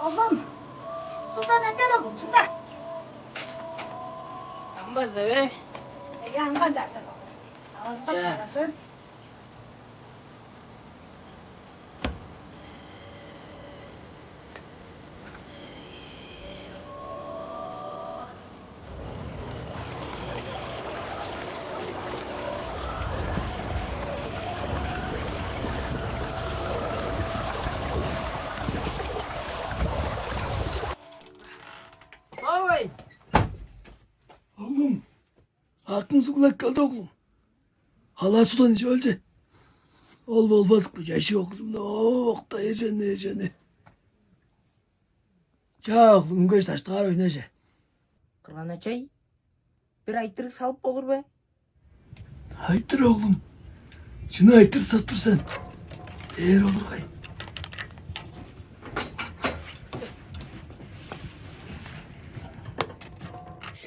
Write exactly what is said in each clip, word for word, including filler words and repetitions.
Оглум, сулдан эттен ол чында. Амбаза бе? Янган жарсак. Алган жарсын. Ой! Оглум, акың суглап келди, оглум. Ала судан ижип алчы. Ол болбас бу чажы, оглум. Окта, эржени, эржени. Чаа, оглум, үнгеш, даштыгаар ойнажы. Кырган-ачай, бир айтырыг салып болур бе? Айтыр, оглум. Чүнү айтыр сап тур сен? Ээр олургай.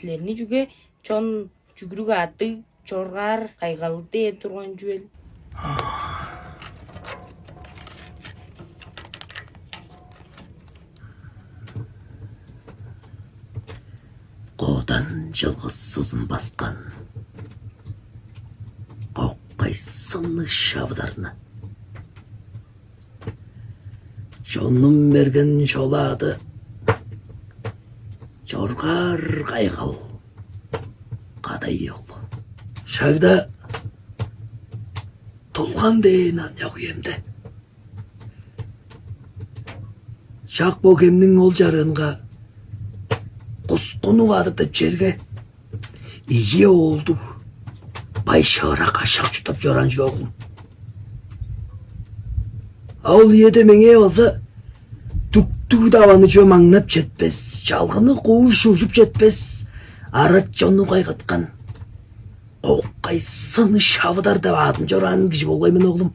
Силерни чүге чон чүгүрүк аъттыг, чоргаар кайгал дээр турган чүвел? Кодан чылгыс узун баскан кокай сынныг шавыдарны, чонум берген чола ады чоргаар кайгал кадай оглу. Шагда тулган дээн ан чок үемде, шак бо кемниң ол чарыынга кускунуг адып деп черге, ийи оолдуг бай шыырак ашак чурттап чораан чүве, оглум. А ол үеде меңээ болза дүктүг-даваны чүве маңнап четпес, чалгыны кууш ужуп четпес, арат чонну кайгаткан кокай сыны шавыдар деп аадын чораан кижи болгай мен, оглум.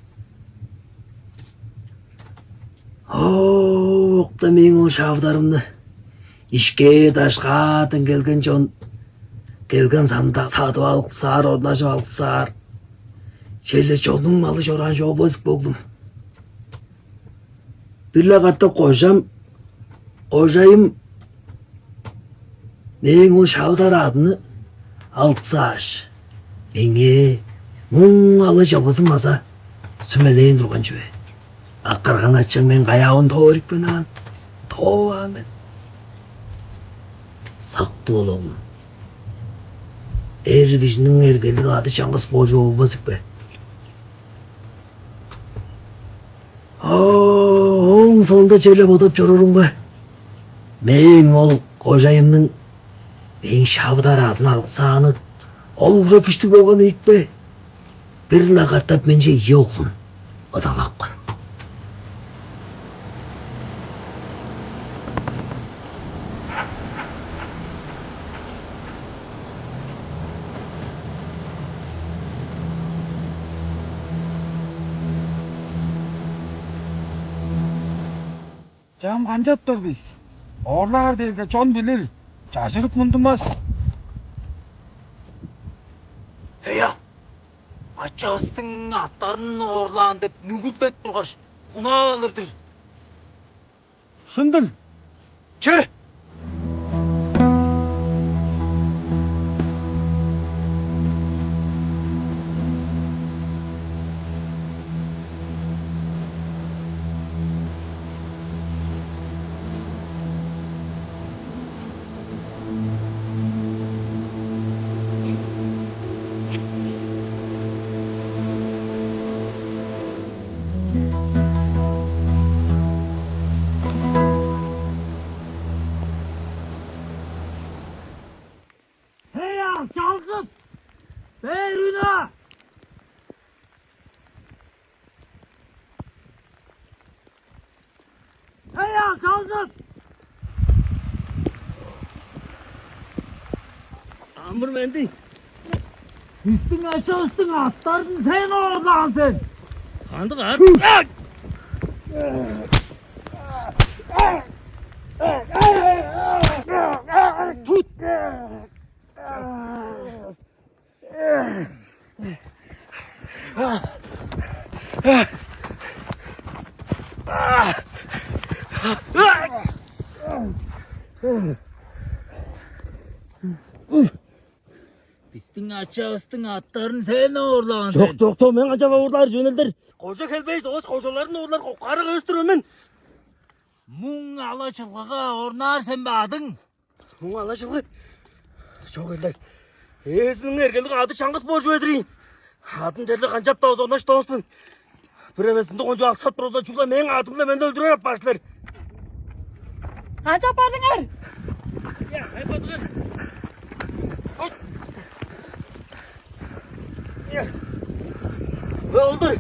Оокта мээң ол шавыдарымны ишкээр-дашкаардан келген чон, келген санда садып алыксаар, орнажып алыксаар. Черле чоннуң малы чораан чоп-ла сик, оглум. Бир-ле катап кожам, кожайым мээң ол шавыдар аадымны алыксааш, меңээ муң алы чылгызын база сүмелээн турган чүве. А кырган-ачам мен каяавын тоорипкен аан, тооваан мен. Сактып ол, оглум. Эр кижиниң эргелиг ады чаңгыс боожу болбас ийик бе? Ооң соонда черле бодап чоруурумга, мээң ол кожайымның мээң шавыдар адын алыксааны ол угра күштүг болган ийик бе? Бир-ле катап менче ийи оглун ыдалапкан. Чам канчаптар бис? Оорлаар дээрге чон билир, чажырып мундунмас. Ыяк, ачавыстың аттарын оорлаан деп нүгүлдеп тургаш, унаалыр-дыр. Шын-дыр. Че! Эй, ал, чалзыт! Эй, Руна! Эй, ал, чалзыт! Амыр-менди! Бистиң ачавыстың аттарын сен оорлаан сен! Кандыг ат? Тут! Бистиң ачавыстың аттарын сен оорлаан Чок, сен. Чок, чок, мен канчап оорлаар чүвел-дир? Кожа хелбээш доос кожаларын оорлар коккаары кыыс-тыр мен. Муң ала чылгыга орнаар сен бе адың? Муң ала чылгы. Чок элдек. Ээзиниң эргелиг ады чаңгыс боор чүве-дир ийин. Адын черле канчап-даа озонаш дооспун. Бир эвес ындыг кончуг аксат болза, чүгле мээң адым-биле мени өлүрер апаар силер. Канчап бардыңар? Ой. Өлдүр.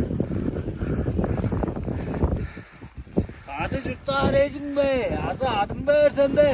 Кады чурттаар эжиң бе, азы адың бээр сен бе?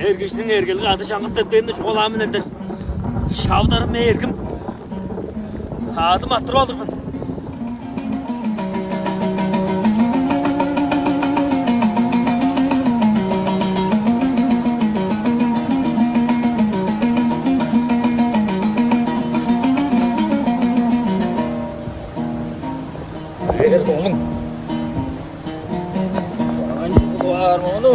Эр кижиниң эргелиг ады чаңгыс деп кээрни чугаалаан мен элдер. Шавдарым, эргим. Адым арттырып алдырбын. Эр оглум. Саан кылаар мону.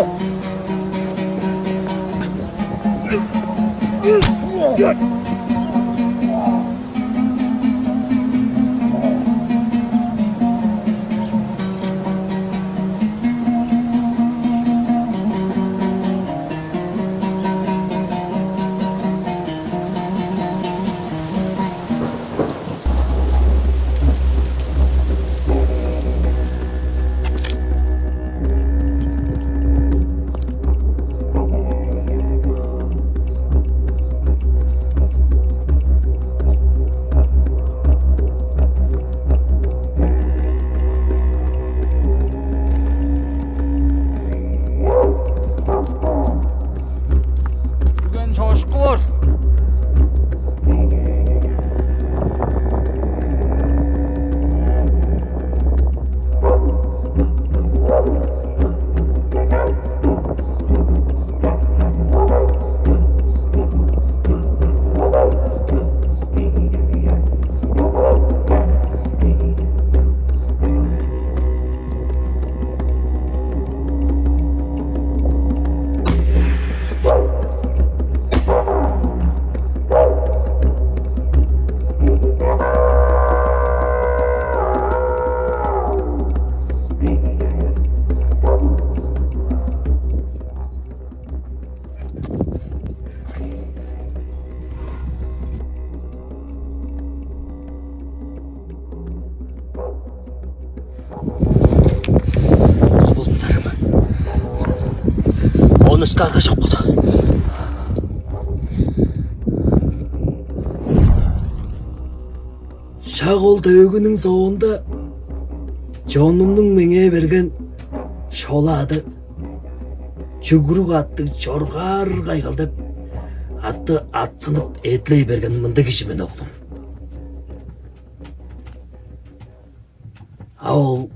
Дүген чошку боор. Болдум, сарым. Ону ышкаарга чок болду. Шак ол төөгүнүң соонда чонумнуң меңээ берген шола ады чүгүрүк аттыг чоргаар кайгал деп, атты атсынып эдилей берген мындыг кижи мен, оглум. А ол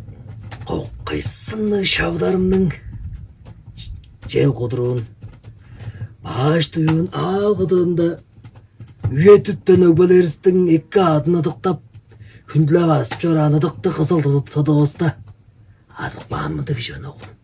кокайсынныг шавдарымның чел кудуруун, баш дуюун аал кыдыында үе-дүптен өгбелеривистиң эки адын ыдыктап, хүндүлеп азып чораан ыдыктыг кызыл тыды-, тыдывыста азып каан мындыг кижи мен, оглум.